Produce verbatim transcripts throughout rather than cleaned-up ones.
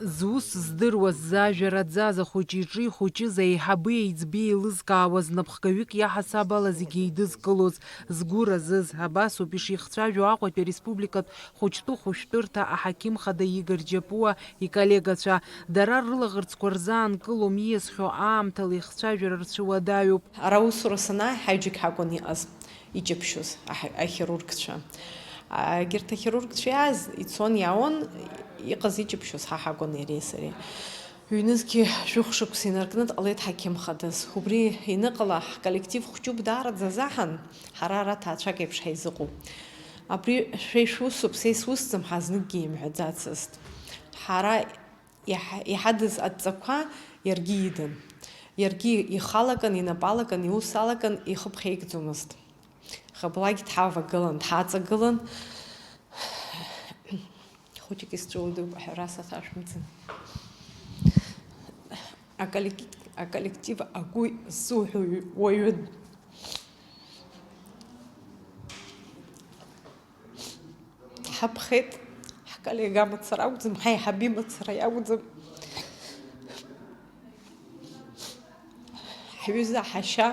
Зус здыруаз, зажәа раӡаз, ахәыҷы иҿы ихәыҷыз, аиҳаби аиҵби еилызкаауаз, напхгаҩык иаҳасаб ала зегьы еидызкылоз, згәы разыз, абасоуп ишихцәажәо Аҟәатәи ареспубликатә хәыҷтәы хәышәтәырҭа аҳақьым хада Игор Џьапуа иколлегацәа. Дара рылаӷырӡқәа рзаанкылом ииасхьоу аамҭала ихцәажәара рцәыуадаҩуп. Ара аусура санааи, ҳаҩ џьык ҳакәын иҟаз, иҷаԥшьоз аҳ-, ахирургцәа. Егьырҭ ахирургцәа иааз, ицон, иаауан, иҟаз иҷаԥшьоз ҳа ҳакәын иареи сареи. Ҩнызқьи жәохә шықәса инаркны дҟалеит ҳақьым хадас. Убри ианыҟала, ҳколлектив хәҷуп даараӡа азаҳан, ҳара ара ҭаацәак еиԥш ҳаизыҟоуп. Абри шәа ишәусуп, са исусӡам ҳәа зныкгьы имҳәаӡацызт. Ҳара иаҳ-, иҳадыз адҵақәа иаргьы идан. Иаргьы ихалакын, инапы алакын, иус алакын, ихы ԥхьаикӡомызт. Хыблакь дҳавагылан, дҳаҵагылан. Хәыҷык исцәылдоуп, аҳәара саҭашәымҵан. Аколлектив, аколлектив агәы ззуҳәо уаҩын. Дҳаԥхеит, ҳколлега мацара акәӡам, ҳаиҳаби мацара иакәӡам. Ҳҩыза ҳашьа.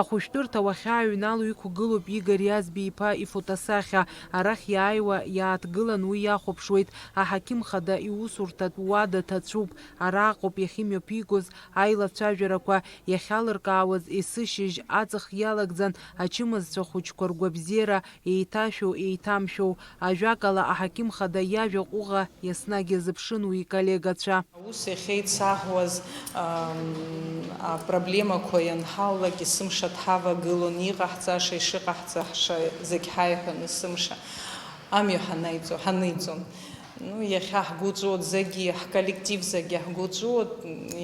Ахәышәтәырҭа уахьааҩнало иқәгылоуп Игор Иазби-иԥа ифотосахьа. Арахь иааиуа иааҭгылан уи иахәаԥшуеит аҳақьым хада иусурҭатә уада ҭацәуп. Араҟоуп иахьымҩаԥигоз аилацәажәарақәа, иахьалыркаауаз есышьыжь аҵых иалагӡан ачымазцәа хәыҷқәа ргәабзиара еиҭашәоу, еиҭамшәоу. Ажәакала, аҳақьым хада иажәа ҟәыӷа еснагь иазыԥшын уи иколлегацәа. Аус иахьеицаҳуаз, ам, апроблемақәа ианҳалалак, есымша дҳавагылон, иҟаҳҵаша, ишыҟаҳҵаша зегь ҳаиҳәон есымша. Амҩа ҳанаиҵо, ҳаныҵон. Ну, иахьа ҳгәы ҵуот зегьы, ҳколлектив зегьы ҳгәы ҵуот,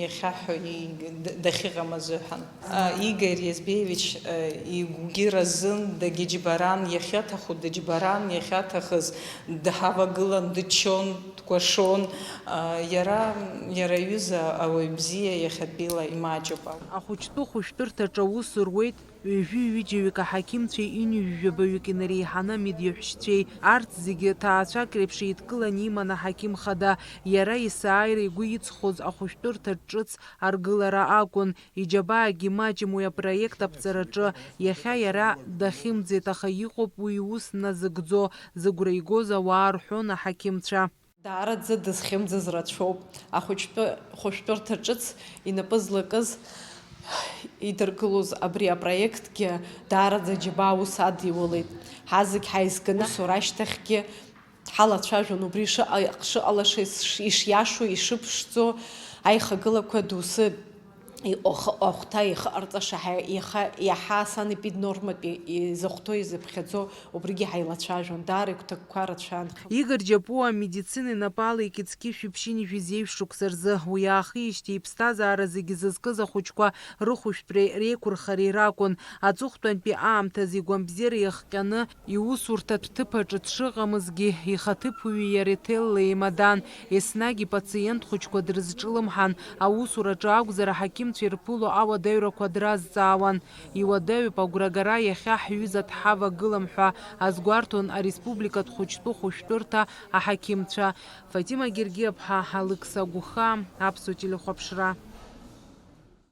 иахьа ҳәа и-, д-, дахьыҟам азыҳәан. А, Игор Иазбеевич, а, игәгьы разын, дагьыџьбаран, иахьаҭаху дыџьбаран, иахьаҭахыз дҳавагылан, дыччон, дкәашон. А, иара, иара иҩыза ауаҩ бзиа иахьатәила имаҷуп. Ахәыҷтәы хәышәтәырҭаҿы аус руеит ҩажәи ҩыџьаҩык аҳақьымцәеи ҩынҩажәи жәабаҩык инареиҳаны амедиаҳәшьцәеи. Арҭ зегьы ҭаацәак реиԥш еидкыланы иман аҳақьым хада. Иара есааира игәы иҵхоз ахәышәтәырҭа ҿыц аргылара акәын. Иџьабаагьы маҷым уи апроект аԥҵараҿы. Иахьа иара дахьымӡеит, аха иҟоуп уи иус назыгӡо, зыгәра игоз ауаа рҳәон аҳақьымцәа. Даараӡа дызхьымӡаз рацәоуп. Ахәыҷтәы хәышәтәырҭа ҿыц инапы злакыз идыргылоз абри апроектгьы даараӡа џьабаа аус адиулеит. Ҳазегь ҳаизганы, аусура ашьҭахьгьы ҳалацәажәон убри шыҟа-, шыҟалаша, иш-, ишиашоу, ишыԥшӡо, аихагылақәа доусы иҟахы-, ахәҭа ихыҟарҵаша ҳа-, иаха-, иаҳа санепиднорматәи изыхәҭоу, изыԥхьаӡо, убригьы ҳаилацәажәон, даара игәҭакқәа рацәан. Игор Џьапуа амедицина инапы алеикит зқьышәи ԥшьынҩажәи зеижә шықәса рзы. Уи аахижьҭеи иԥсҭазаара зегьы зызкыз ахәыҷқәа рыхәышәтәреи реиқәырхареи ракәын. Аҵыхәтәантәи аамҭазы игәамбзиара иахҟьаны, иусурҭатә ҭыԥ аҿы дшыҟамызгьы, ихаҭыԥуаҩи иареи ҭелла еимадан, еснагь ипациент хәыҷқәа дрызҿлымҳан, аусураҿы акәзар, аҳақьымцәа ирԥыло ауадаҩрақәа дразҵаауан. Иуадаҩуп агәрагара иахьа ҳҩыза дҳавагылам ҳәа азгәарҭон ареспубликатә хәыҷтәы хәышәтәырҭа аҳақьымцәа. Фатима Гергиаԥҳа, Алықьса Гәыхаа, Аԥсуа телехәаԥшра.